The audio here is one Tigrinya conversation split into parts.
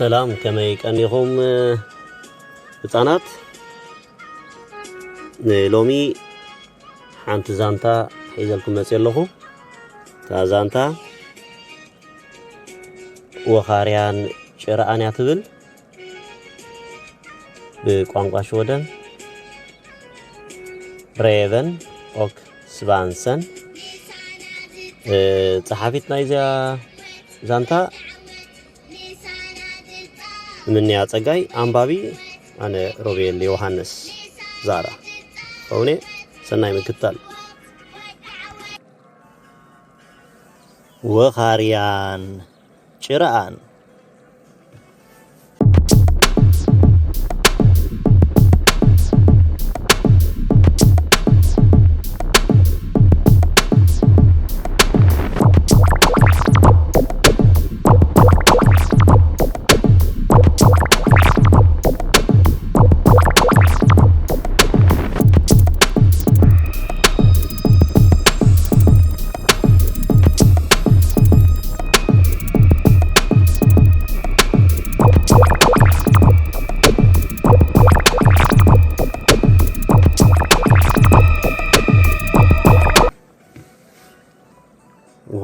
ሰላም፣ ከመይ ቀኒኹም ህፃናት? ንሎሚ ሓንቲ ዛንታ ሒዘልኩም መፅእ ኣለኹ። እታ ዛንታ ወኻርያን ጭርኣን እያ ትብል። ብቋንቋ ሽወደን ሬቨን ኦክ ስቫንሰን። ጸሓፊት ናይዚኣ ዛንታ ምንያ ጸጋይ፣ ኣንባቢ ኣነ ሮቤል ዮሃንስ ዛራ። ከውኔ ሰናይ ምክታል። ወኻርያን ጭርኣን።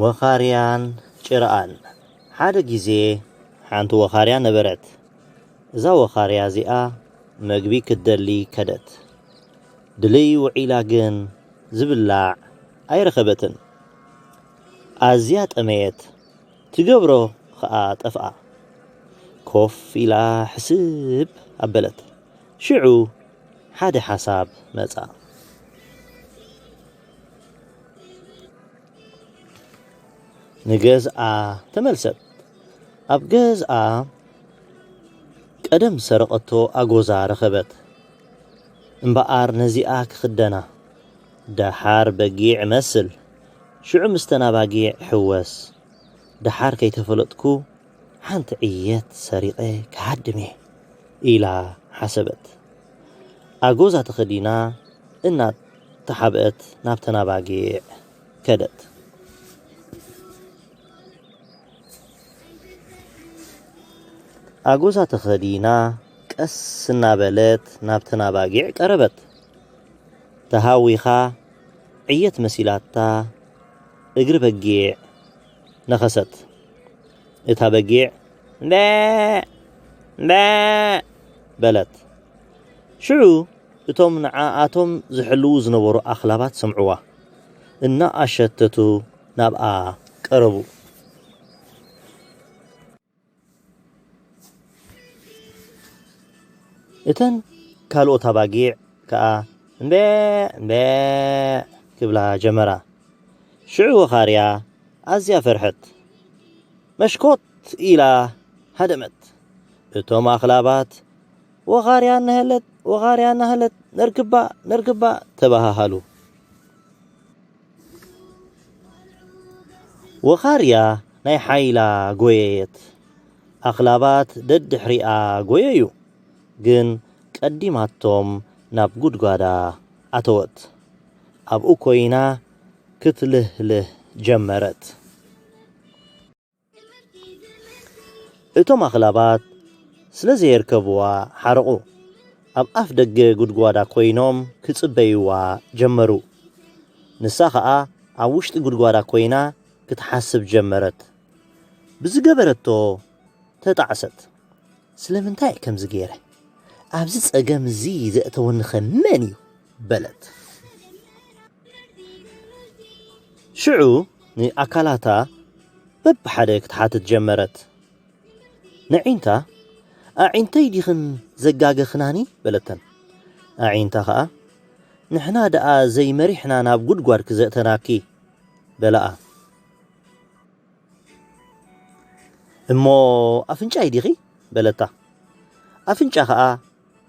ወኻርያን ጭርኣን። ሓደ ግዜ ሓንቲ ወኻርያ ነበረት። እዛ ወኻርያ እዚኣ መግቢ ክትደሊ ከደት። ድልይ ውዒላ ግን ዝብላዕ ኣይረኸበትን። ኣዝያ ጠመየት። ትገብሮ ኸኣ ጠፍኣ። ኮፍ ኢላ ሕስብ ኣበለት። ሽዑ ሓደ ሓሳብ መጻ። ንገዝኣ ተመልሰት። ኣብ ገዝኣ ቀደም ዝሰረቐቶ ኣጎዛ ረኸበት። እምበኣር ነዚኣ ክኽደና። ደሓር በጊዕ እመስል። ሽዑ ምስተን ኣባጊዕ ሕወስ። ደሓር ከይተፈለጥኩ ሓንቲ ዕየት ሰሪቐ ክሃድም እየ ኢላ ሓሰበት። ኣጎዛ ተኸዲና እናተሓብአት ናብተን ኣባጊዕ ከደት። ኣጎዛ ተኸዲና ቀስ እናበለት ናብተን ኣባጊዕ ቀረበት። ተሃዊኻ ዕየት መሲላታ እግሪ በጊዕ ነኸሰት። እታ በጊዕ እምበዕ እምበዕ በለት። ሽዑ እቶም ንዓኣቶም ዝሕልዉ ዝነበሩ ኣኽላባት ሰምዕዋ። እናኣሸተቱ ናብኣ ቀረቡ። እተን ካልኦት ኣባጊዕ ከኣ እምበዕ እምበዕ ክብላ ጀመራ። ሽዑ ወኻርያ ኣዝያ ፈርሐት። መሽኮት ኢላ ሃደመት። እቶም ኣኽላባት ወኻርያ እናሃለት፣ ወኻርያ እናሃለት፣ ነርክባ፣ ነርክባ ተባሃሃሉ። ወኻርያ ናይ ሓይላ ጎየየት። ኣኽላባት ደድሕሪኣ ጎየዩ፣ ግን ቀዲማቶም ናብ ጉድጓዳ ኣተወት። ኣብኡ ኮይና ክትልህልህ ጀመረት። እቶም ኣኽላባት ስለ ዘየርከብዋ ሓረቑ። ኣብ ኣፍ ደገ ጉድጓዳ ኮይኖም ክጽበይዋ ጀመሩ። ንሳ ኸኣ ኣብ ውሽጢ ጉድጓዳ ኮይና ክትሓስብ ጀመረት። ብዝገበረቶ ተጣዕሰት። ስለምንታይ እየ ከምዚ ገይረ? ኣብዚ ጸገም እዚ ዘእተወኒ ኸ መን እዩ? በለት። ሽዑ ንኣካላታ በብሓደ ክትሓትት ጀመረት። ንዒንታ፣ "ኣዒንተይ ዲኽን ዘጋገኽናኒ?" በለተን። ኣዒንታ ኸኣ፣ "ንሕና ደኣ ዘይመሪሕና ናብ ጉድጓድ ክዘእተናኪ?" በላኣ። "እሞ ኣፍንጫይ ዲኺ?" በለታ። ኣፍንጫ ኸኣ፣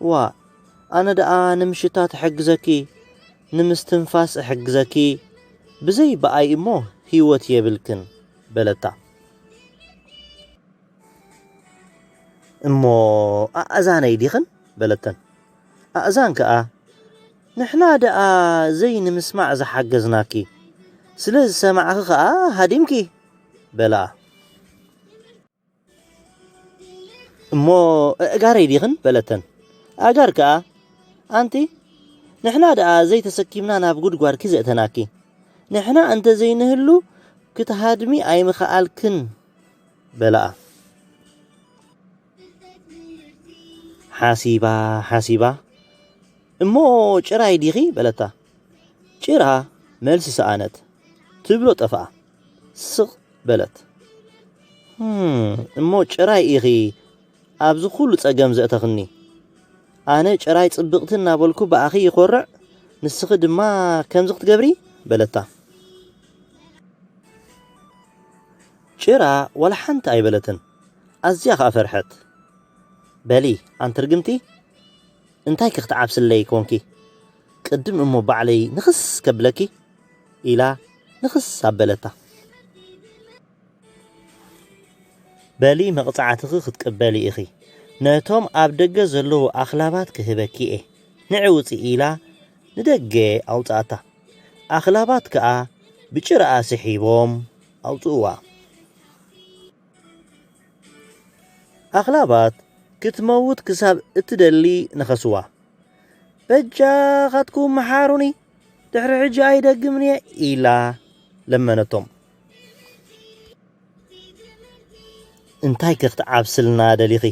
"ዋእ፣ ኣነ ደኣ ንምሽታት እሕግዘኪ፣ ንምስትንፋስ እሕግዘኪ፣ ብዘይ ብኣይ እሞ ህይወት የብልክን" በለታ። "እሞ ኣእዛነይ ዲኽን?" በለተን። ኣእዛን ከኣ፣ "ንሕና ደኣ ዘይንምስማዕ ዝሓገዝናኪ፣ ስለ ዝሰማዕኺ ከኣ ሃዲምኪ" በላኣ። እሞ ኣእጋረይ ዲኽን በለተን። ኣእጋር ከኣ ኣንቲ ንሕና ደኣ ዘይተሰኪምና ናብ ጉድጓድኪ ዘእተናኪ፣ ንሕና እንተ ዘይንህሉ ክትሃድሚ ኣይምኸኣልክን በለኣ። ሓሲባ ሓሲባ እሞ ጭራይ ዲኺ በለታ። ጭራ መልሲ ሰኣነት። ትብሎ ጠፍኣ። ስቕ በለት። "ህም፣ እሞ ጭራይ ኢኺ ኣብዚ ኩሉ ጸገም ዘእተኽኒ። ኣነ ጭራይ ጽብቕቲ እናበልኩ ብኣኺ ይኾርዕ፣ ንስኺ ድማ ከምዚ ክትገብሪ?" በለታ። ጭራ ዋላ ሓንቲ ኣይበለትን። ኣዝያ ኸኣ ፈርሐት። "በሊ ኣንቲ ርግምቲ፣ እንታይ ከ ክትዓብስለይ ኮንኪ? ቅድም እሞ ባዕለይ ንኽስ ከብለኪ?" ኢላ ንኽስ ኣበለታ። "በሊ መቕጻዕትኺ ክትቅበሊ ኢኺ። ነቶም ኣብ ደገ ዘለዉ ኣኽላባት ክህበኪ እየ። ንዒ ውጺ" ኢላ ንደገ ኣውጽኣታ። ኣኽላባት ከኣ ብጭራኣ ስሒቦም ኣውጽእዋ። ኣኽላባት ክትመውት ክሳብ እትደሊ ነኸስዋ። "በጃኻትኩም መሓሩኒ፣ ድሕሪ ሕጂ ኣይደግምን እየ" ኢላ ለመነቶም። "እንታይ ከ ክትዓብስልና ደሊኺ?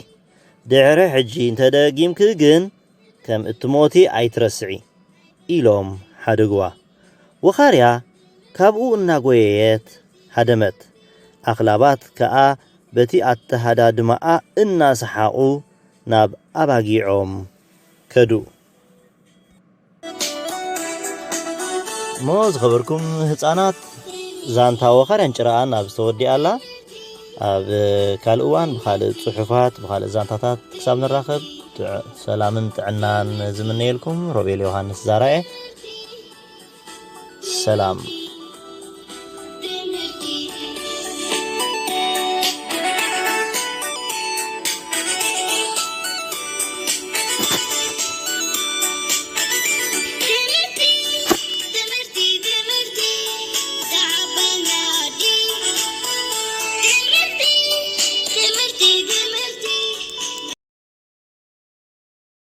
ድሕሪ ሕጂ እንተደጊምኪ ግን ከም እትሞቲ ኣይትረስዒ" ኢሎም ሓደግዋ። ወኻርያ ካብኡ እናጎየየት ሃደመት። ኣኽላባት ከኣ በቲ ኣተሃዳድማኣ እናሰሓቑ ናብ ኣባጊዖም ከዱ። እሞ ዝኸበርኩም ህፃናት፣ ዛንታ ወኻርያን ጭራኣን ኣብ ዝተወዲኣላ፣ ኣብ ካልእ እዋን ብኻልእ ጽሑፋት፣ ብኻልእ ዛንታታት ክሳብ ንራኸብ፣ ጥዕ-፣ ሰላምን ጥዕናን ዝምነየልኩም ሮቤል ዮሃንስ ዛራየ። ሰላም።